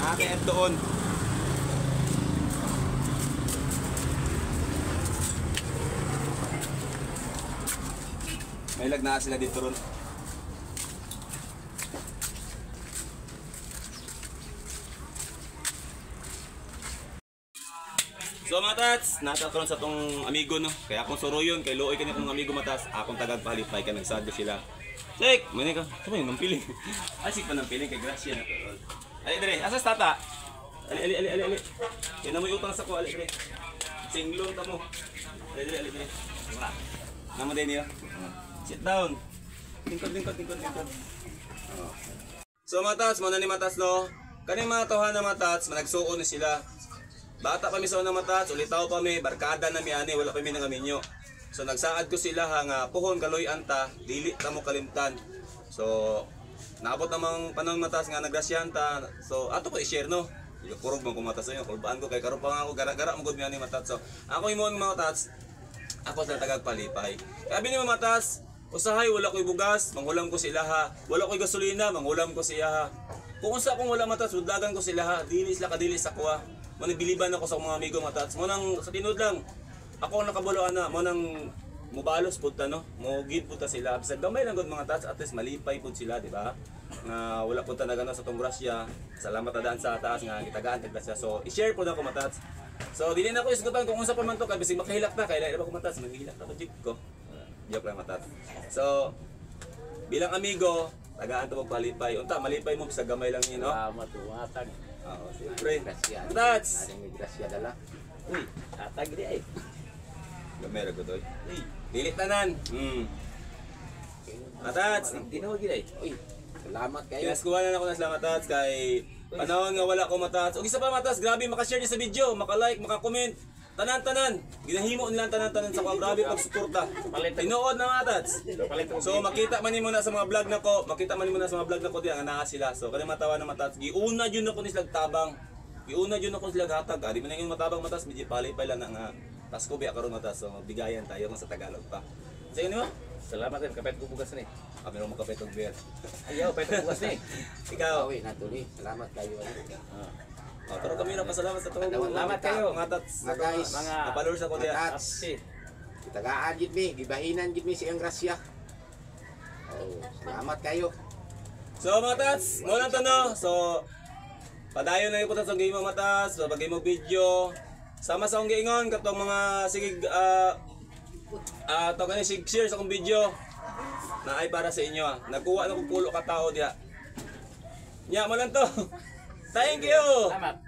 Nakay at doon. May lag na sila dito ron. So mga tats, nata karon sa tong amigo no. Kaya akong suruyon kay luoy kani akong amigo matas, akong tagag pahalipay kay nagsado sila. Sek, mani ka. Sa may nang piling. Asik pa nang piling kay grasya na to. Ali dire, asa sa tata? Ali ali ali ali ali. Kay na mo'y utang sa ko ali dire. Singlong ta mo. Ali dire, ali dire. Namo din niyo. Sit down. Lingkod, lingkod, lingkod, lingkod. Oh. So mga tats, mo na ni matas no. Kaning mga tawhan na matats, managsuon ni sila. Bata pa mi sa unang matats, ulitaw pa mi, barkada na mi ani, wala pa mi nangaminyo. So nagsaad ko sila ha nga puhon kaloy anta, dili ta mo kalimtan. So naabot namang panahon matas nga nagrasyahan ta. So ato ko i-share no. Kurog man ko matas inyo, kulbaan ko kay karon pa nga ako gara-gara mo gud mi ani matats. So ako imong mga tats, ako sa tagag palipay. Sabi ni mga tats, usahay wala ko'y bugas, manghulam ko sila ha. Wala ko'y gasolina, manghulam ko siya ha. Kung unsa akong wala matats, udlagan ko sila ha. Dili sila kadili sa kuha. Manibiliban ako sa mga amigo matats. Mo nang sa tinud lang. Ako ang nakabalo ana, mo nang mubalos pud ta no. Mo give pud ta sila. Bisag gamay lang gud mga tats, at least malipay pud sila, di ba? Nga wala pud ta nagano sa tong grasya. Salamat ta daan sa taas nga gitagaan tag grasya. So i-share pud ako matats. So dili na ko isgutan kung unsa pa man to kay bisig makahilak ta kay lain ba ko matats, manghilak ta ko jig ko. Joke lang matats. So bilang amigo, tagaan to magpalipay. Unta malipay mo bisag gamay lang ni no. Salamat tumatag. Oo, siyempre. Grasya. Tats. Naring may grasya dala. Uy, tatag di ay. Gamay ra ko toy. Uy, Dili tanan. Matats. tinuod gid ay. Uy, salamat kayo. Pinaskuhan na ako na sila matats kay panahon nga wala ko matats. Og isa pa matats, grabe maka-share niya sa video, maka-like, maka-comment. Tanan-tanan. Ginahimo nila tanan-tanan sa ko. Grabe pagsuporta. Tinuod na matats. So makita man nimo na sa mga vlog nako, makita man nimo na sa mga vlog nako diyan nga naa sila. So kani matawa na matats, giuna jud nako ni sila tabang. Giuna jud nako sila hatag. Adi man yung matabang matats, medyo palipay lang na nga Pasko biya karon matats. So bigayan tayo kung sa Tagalog pa. Sa inyo? Salamat din kapit ko bugas ni. Kami mo makapit og beer. Ayaw, pet ko bugas ni. Ikaw. Uy, natuli. Salamat kayo. Oh, pero kami na pasalamat sa tuong. Salamat kayo. Mga tats. Mga guys. Mga Mga followers ako diya. Mga tats. Apsi. Itagaan gid mi, gibahinan gid mi siyang grasya. Oh, salamat kayo. So mga tats, mo lang to no. So padayon na yung sa game mga tats, sa pag mo video. Sama sa akong giingon katong mga sige tawag ani sig share sa akong video na ay para sa inyo ah. Nagkuha na kog pulo ka tao diha. Nya mo lang to. Thank you. Salamat.